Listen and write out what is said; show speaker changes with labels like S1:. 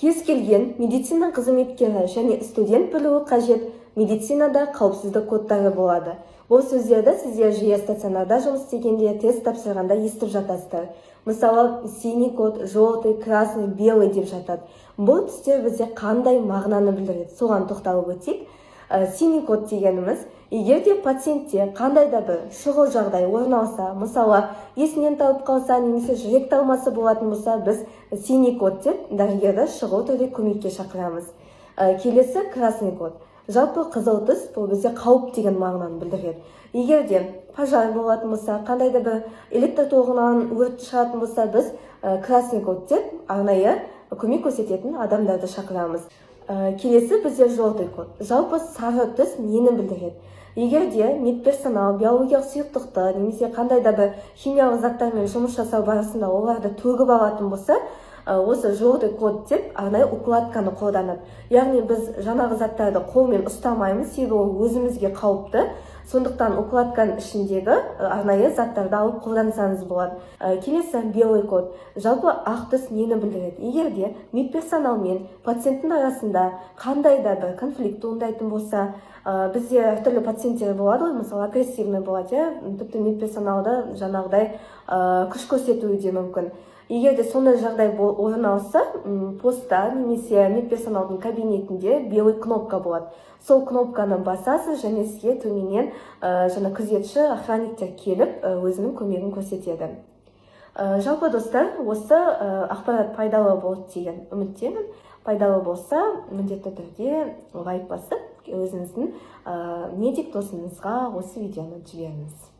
S1: Кез келген медицина қызметкері және студент білуі қажет медицинада қауіпсіздік кодтары болады. Бұл сөздерді сіздер жиі стационарда жұмыс істегенде, тест тапсырғанда естіп жатасыздар. Мысалы, синий код, желтый, красный, белый деп жатады. Бұл түстер бізде қандай мағынаны білдіреді, соған тоқталып өтейік. Синий код дегеніміз, егер де пациентте қандай да бір шұғыл жағдай орын алса, мысалы, есінен танып қалса немесе жүрек талмасы болатын болса, біз синий код деп дәрігерді шұғыл түрде көмекке шақырамыз. Келесі красный код. Жалпы, қызыл түс бұл бізде қауіп деген мағынаны білдіреді. Егер де пожар болатын болса, қандай да бір электр тоғынан өрт шығатын болса, біз красный код деп арнайы көмек көрсететін адамдарды шақырамыз. Келесі бізде желтый код. Жалпы, сары түс нені білдіреді? Егер де медперсонал биологиялық сұйықтықты немесе қандай да бір химиялық заттармен жұмыс жасау барысында оларды төгіп алатын болса, осы желтый код деп арнайы укладканы қолданады. Яғни біз жаңағы заттарды қолмен ұстамаймыз, себебі ол өзімізге қауіпті. Сондықтан укладканың ішіндегі арнайы заттарды алып қолдансаңыз болады. Келесі белый код. Жалпы, ақ түс нені білдіреді? Егер де медперсонал мен пациенттің арасында қандай да бір конфликт туындайтын болса, бізде әртүрлі пациенттер болады ғой, мысалы, агрессивный болады, иә, тіпті медперсоналды жаңағыдай күш көрсетуі де мүмкін. Егер де сондай жағдай орын алса, постта немесе медперсоналдың кабинетінде белый кнопка болады. Сол кнопканы басасыз және сізге төменнен жаңа күзетші, охранниктер келіп, өзінің көмегін көрсетеді. Жалпы, достар, осы ақпарат пайдалы болды деген үміттемін. Пайдалы болса, міндетті түрде лайк басып, өзіңіздің медик досыңызға осы видеоны жіберіңіз.